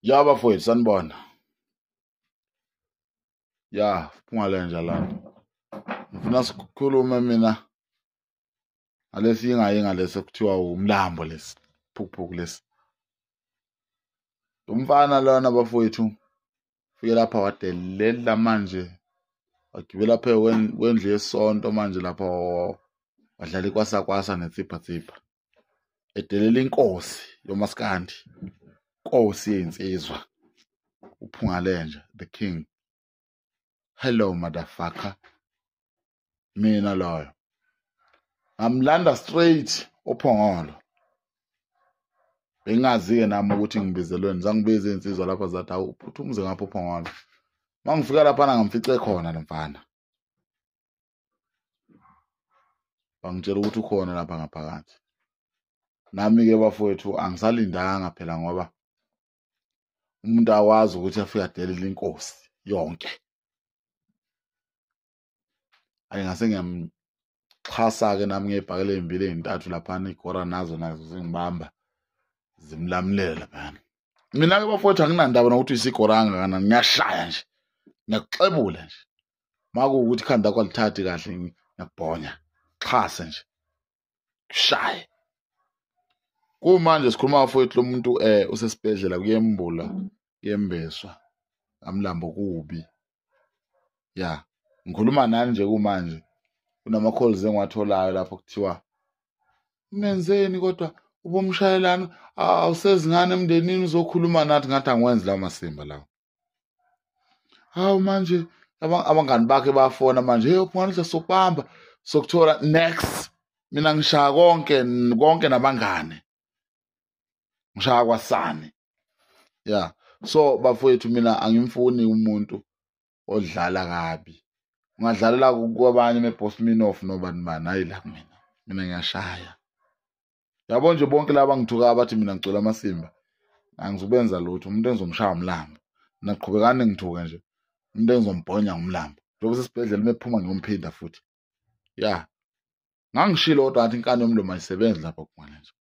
Ya bafowethu, sanibona. Ya, phuma lenja lana. Ngifuna sikhulume mina ngalesi yingayinga lesi ekuthiwa umlambo lesi, phukuphuku lesi. Umfana lona bafowethu fike lapha wadelela manje, wagibela phe kwendlu yesonto manje lapha wadlala ikwasakwasa netsiphatsipha. Edelela inkosi yomaskandi, inkosi yezinsizwa, uPhunga Lenja, the king. Hello motherfucker. Mina loyo ngamlanda straight oPhongolo. Bengazi-ke nami ukuthi ngibizelweni, zangibiza iy'nsizwa lapha zathi awu uphuthume ngapha oPhongolo. Uma ngifika laphana ngamfice khona lo mfana, bangitshela ukuthi ukhona lapha ngaphakathi. Nami-ke bafowethu angisalindanga phela, ngoba umuntu akwazi ukuthi afike adelele inkosi yonke. Ayi ngase ngiyamxhasa-ke nami ngey'bhakela ey'mbili ey'ntathu laphana, iy'gora nazo zingibamba zimlamulela laphana. Mina-ke bafowethu anginandaba nokuthi uyisigora kangakanani, ngiyashaya nje, ngiyakuxebula nje. Uma kuwukuthi ikhanda lakho alithathi kahle, ngiyakubhonya, xhase nje, kushaye. Kumanje sikhuluma bafowethu, lo muntu usesibhedlela, kuyembula, kuyembeswa, amlambo kubi. Ya, ngikhuluma nani nje kumanje, kunama-calls engiwatholayo lapho kuthiwa menzeni kodwa ubomshayelana awusezingane emndenini uzokhuluma nathi, ngathi angikwenzi lawo masimba lawo. Hawu manje abangani bakhe bayafona manje, hey uphunga sokubamba sokuthola next. Mina ngishaya konke konke nabangane, ngishaya kwasani. Ya, so bafowethu mina angimfuni umuntu odlala kabi. Ungadlalela kwabanye me-Boss Minoff nobani bani, hayi la kumina, mina ngiyashaya. Yabo nje bonke laba ngithuka abathi mina ngicela amasimba, angizubenza lutho, umuntu engizomshaya umlambo. Naqhubekani ngithuke nje, umuntu engizombhonya ngumlambo. Njengoba sesibhedlela mephuma ngiyomphinda futhi. Ya, ngangishilo kodwa ngathi inkani yomlomo ayisebenzi lapha kumanje nje.